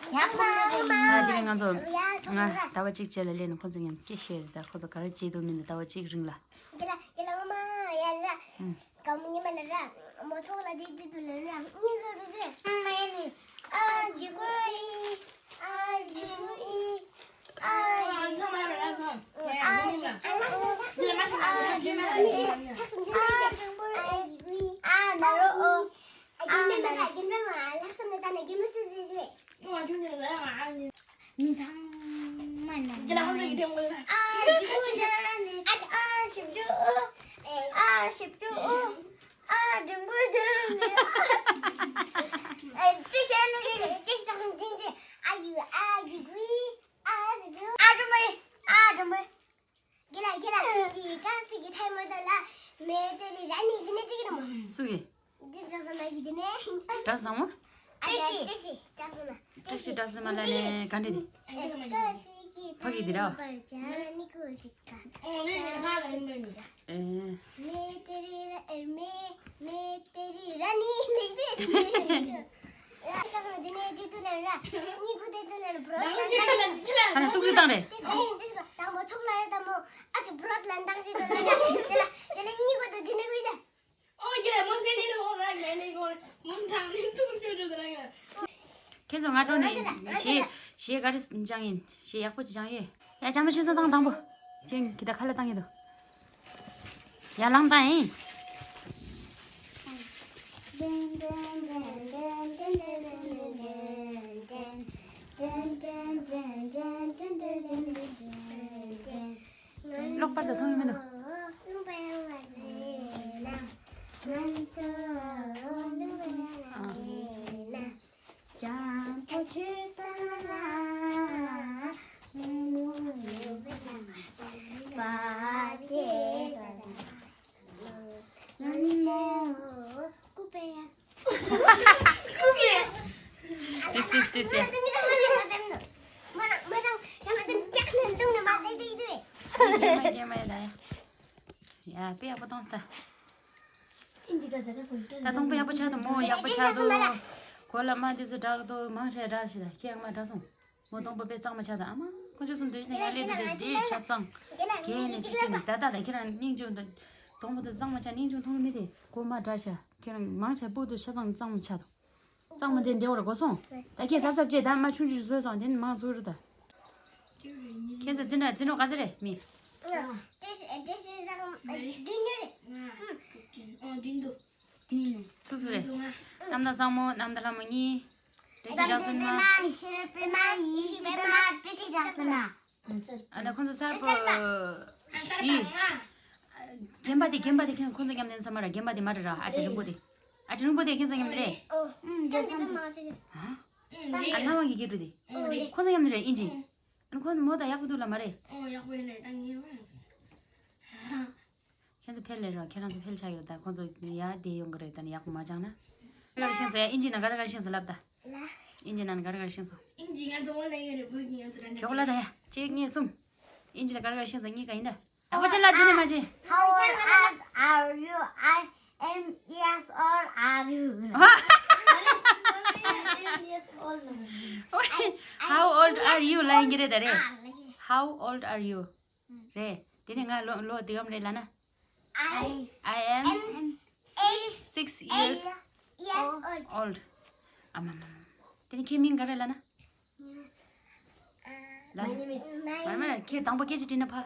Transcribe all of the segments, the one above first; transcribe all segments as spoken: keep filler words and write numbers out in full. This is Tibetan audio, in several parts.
ཡ་ཁོང་ལ་རེད། ད་དེ་རིང་ང་ཚོ་ང་ཟླ་བ་གཅིག་རྗེས་ལ་སླེབས་ནས་ཁོང་ཚོ་མཉམ་སྐད་བཤད་རེད། ད་ཁོང་ཚོ་ག་རེ་བྱེད་འདུག་མིན་འདུག་ཟླ་བ་གཅིག་རིང་ལ། རྒན་ལགས་རྒན་ལགས་ངོ་མ་ཡ་ལ། ཨུམ། གམ་ཉི་མ་ལ་ར། མོ་ཚོགས་ལ་དེ་དེ་དུ་ལ་ར་གཉིས་ཀ་དུ་དེ། ཨ་ཡ་ནི། ཨ་ཇི་གོ་ཨི། ཨ་ཇི་གོ་ཨི། ཨ་ཇི་གོ་ཨི། ཨ་ཇི་གོ་ཨི། ཨ་ཇི་གོ་ཨི། ཨ་ན་རོ་ཨོ། ཨ་ན་རོ་ཨོ། མི་ཚང་མ་ན་ཨ་ཇི་གོ་ཨི། ཨ་ཞིབ་ཇོ་ཨོ། ཨ་ཞིབ་ཇོ་ཨོ། ཨ་འགྲེང་བུ་ཅི་རང་ནི། ཨ་ཅི་བྱས་ནི་ཅི་ཅི་ཅི་ཅི་ཅི་ཨ་ཡུ་ཨ་ཡུ་གུའི་ཨ་ཟི་ཅུ་ཨ་འགྲེང་བུ་ཨ་འགྲེང་བུ། གི་ལ་གི་ལ་དེ་ག་སི་གི་ཐའི་མོ་ད་ལ་མེ་ཏེ་ལི་ར་ནི་དེ་ནི་ཅི་གི་ར་མོ། སུ་གི། འདི་ཅག་ས་མ་གི་དེ་ནི། བཀྲ་བཟང་མོ། ཨ་ཡ་ཏེ་ཤི་ཏེ་ཤི་ཅག་ས་མ། ཏེ་ཤི་བཀྲ་བཟང་མ་ལ་ནི་ག་འདྲི་དེ། ཨ་ཀ་སི་གི་ཕ་གི་དེ་ར། ཐའི་མོ་པར་ཅ་ནི་ཀུ་སི། ཨེ། མེ་ཏེ་རི་ར་ཨེ་མེ། མེ་ཏེ་རི་ར་ནི་ལེགས་ཏེ། ར་ས་ས་དེ་ནས་དེ་དུ་ལ་ར། གཉིས་ཀུ་དེ་དུ་ལ་ར་བྲོ། ཁ་ནས་ཏུག་ཏུག་བཏང་རེད། དེ་སྐོ་དེ་སྐོ་དང་པོ་ཚུགས་ལ་ཡོད་དམ་མོ། ཨ་ཅུ་བྲོ་ལ་འདང་ཞིག་དུ་ལ་ར། ཅེ་ལ་ཅེ་ལ་གཉིས་ཀུ་དེ་དེ་ནས་ཀུ་ཡི་ད། ཨོ་ཡེ་མོ་སེ་ནི་ནོ་ར་ནེ་ནེ་གོ་མོན་ཐང་ནི་ཏུར་ཅོ་ཅོ་དེ་ར་ཡ། ཁྱེད་ཚོ་ང་འགྲོ་ནས་གཞས་གཞས་ག་རེ་སྦྱང་ཡིན། གཞས་ཡག་པོ་ཅིག་སྦྱང་ཡོད། ཡ་ཅང་མ་ཤེས་སོང་དང་དང་པོ། ཅིང་གི་ད་ཁ་ལ་བཏང་ཡོད་དོ། ཡ་ལང་བཏང་ཡིན། ཀློག་པར་དུ་མཐོང་ཡོད་མི་འདུག་ལུང་པ་ཡང་མ་ཟེར་ན། ང་ཚོ་ལུང་པ་ཡང་མ་ཟེར་ན། ལྗང་པོ་ཆུ་ས་ལ། མུ་མུ་ཡོད་པ་ལ་མ་ཟེར་བ་དེ་ང་ཚོ་ཀུ་པེ་ཡ། ཏིས་ཏིས་ཏིས་ཡ། ཡ་དཔེ་ཡག་པོ་བཏང་སྟ། ད་གཏོང་པ་ཡག་པོ་ཆགས་འདུག་མོ་ཡག་པོ་ཆགས་འདུག་གོ་ལ་མ་འདི་ཚོ་འདྲ་འདུག་མང་ཆེ་འདྲ་ཞིག་ད་ཁྱེད་ཡག་མ་འདྲ་སོང་། མོ་གཏོང་པ་དཔེ་གཙང་མ་ཆགས་འདུག་ཨ་མ་ཁོ་ཚོ་གསུམ་འདུས་ནས་ཡར་སླེབས་འདུག་དེ་ཆ་ཚང་། གས་ནས་ཅི་ཁྱོད་ནས་ད་ད་ད་ཁྱེད་རང་སྙིང་རྗེ་འདུག་གཏོང་པ་དེ་གཙང་མ་ཆགས་སྙིང་རྗེ་མཐོང་གི་མི་དེ་གོ་མ་འདྲ་ཤ་ཁྱེད་རང་མང་ཆེ་སྤུ་དུ་ཆ་ཚང་གཙང་མ་ཆགས་འདུག་གཙང་མ་དེ་འདེ་བར་གོ་སོང་། ད་ཁྱེད་གཟབ་གཟབ་བྱས་ད་མ་ཆུང་ཆུང་བཟོས་སོང་དེ་ནི་མང་བཟོས་རུ་ད། ཁྱེད་ཚོ་འཛིན་གྲྭ་འཛིན་གྲྭ་ག་ཚོད་རེད་མི། ཏེ་ཤི་ཏེ་ཤི་ཟ་ཁང་བདུན་ཉོ་རེད། ཨོ་བདུན་འདུག་བདུན་ནས། སུ་སུ་རེད། རྣམ་ཐར་བཟང་མོ་རྣམ་ཐར་ལྷ་མོ་གཉིས། བཀྲ་ཤིས་རྟགས་བརྒྱད་མ། ཡེ་ཤེས་པད་མ་ཡེ་ཤེས་པད་མ་བཀྲ་ཤིས་རྟགས་བརྒྱད་མ། ཨ་ད་ཁོང་ཚོ་གསར་པ་བཞི། རྒན་པ་དེ་རྒན་པ་དེ་ཁྱེད་ཁོང་ཚོ་མཉམ་ལྡན་ས་མ་ར་རྒན་པ་དེ་མ་རེད་ར་ཨ་ཅེ་རིང་པོ་དེ། ཨ་ཅེ་རིང་པོ་དེ་ཁྱེད་ཚོ་མཉམ་རེད། ཨོ། ཨ་ལྷ་དབང་གི་སྐད་འཕྲོ་དེ། ཨ་ལྷ་དབང་གི་སྐད་འཕྲོ་དེ། ཁོང་ཚོ་མཉམ་རེད་ཨིན་ཇི། ཨ་ཁོང་ཚོ་མོ་དང་ཡག་པོ་འདུག་ལ་མ་རེད། ཨོ་ཡག་པོ་ཡིན་ལེ་ད་ངའི་བ་ང་ཚོ། ཁྱེད་ཚོ་ཕེལ་ལེ་རོ་ཁྱེད་རང་ཚོ་ཕེལ་ཆགས་ཡོད་ད་ཁོང་ཚོ་ཡ་དེ་ཡོང་གི་རེད་ད་ནི་ཡག་པོ་མ་སྦྱངས་ན། ག་རེ་ཤེས་སོང་ཡ་ཨིན་ཇི་ནང་ག་རེ་ག་རེ་ཤེས་སོང་ལབ་ད། ཨིན་ཇི་ནང་ག་རེ་ག་རེ་ཤེས་སོང་། ཨིན་ཇི་ང་ཚོ་ཨོན་ལ་ཡོད་རེད་བོད་ཀྱི་ང་ཚོ་ར་ནི། ཁྱོད་ལ་ད་ཡ་གཅིག་གཉིས་གསུམ། ཨིན་ཇི་ནང་ག་རེ་ག་རེ་ཤེས་སོང་གཉིས་ཀ་ཡིན་ད། ཨ་ཁོ་ཅན་ལ་འདི་ནས་མ་བྱེད། How old are, are you? I am years old, are you? How old are you ལ་ཡིན་གྱི་རེད་ད་རེད། How old are you? རེད། དེ་ནས་ང་ལོ་ལོ་དེ་གམ་རེད་ལབ་ན། I I am am six six years years old. Old. ཨ་མ་མ་མ། དེ་ནས་ཁྱེད་མིང་ག་རེ་ལབ་ན། ལ། My name is མ་མ་ཁྱེད་དང་པོ་སྐད་ཆ་དྲིས་ན་ཕ།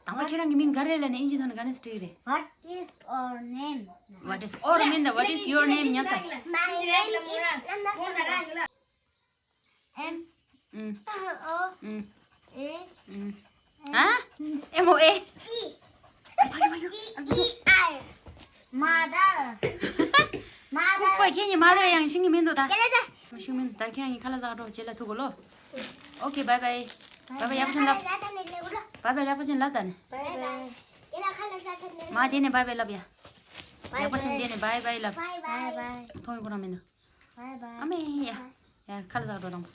དང་པོ་ཁྱེད་རང་གི་མིང་ག་རེ་ལབ་ནས་ཨིན་ཇི་ཐོག་ནས་ག་ནས་སུ་དྲིས་རེད། What is your name? What is or mean the what is your name ཉག་ས། My name is Namna Sangha. M ཨུམ། O ཨུམ། A ཨུམ། ཨ། M O A T ཕ་གི་ཕ་གི T E R. Mother. Mother. ཁོ་ཁྱེད་གཉིས་མ་དར་ཡང་ཤིང་གི་མིན་འདུག་ད། ཡ་ལ་ད། ཤིང་མིན་ད་ཁྱེད་རང་གཉིས་ཁ་ལག་ཟ་ག་འགྲོ་རྗེས་ལ་ཐུག་གོ་ལོ། Okay bye bye. Bye bye ཡག་པོ་ཅན་ལབ། Bye bye ཡག་པོ་ཅན་ལབ་ད་ནི། Bye bye. མ་དེ་ནས་bye bye ལབ་ཡ། ཡག་པོ་ཅན་དེ་ནས་bye bye ལབ། Bye bye. མཐོང་ཡོང་ཁོ་རང་མིན་འདུག Bye bye. ཨ་མེ་ཡ། ཡ་ཁ་ལག་ཟ་ག་འགྲོ་དང་པོ།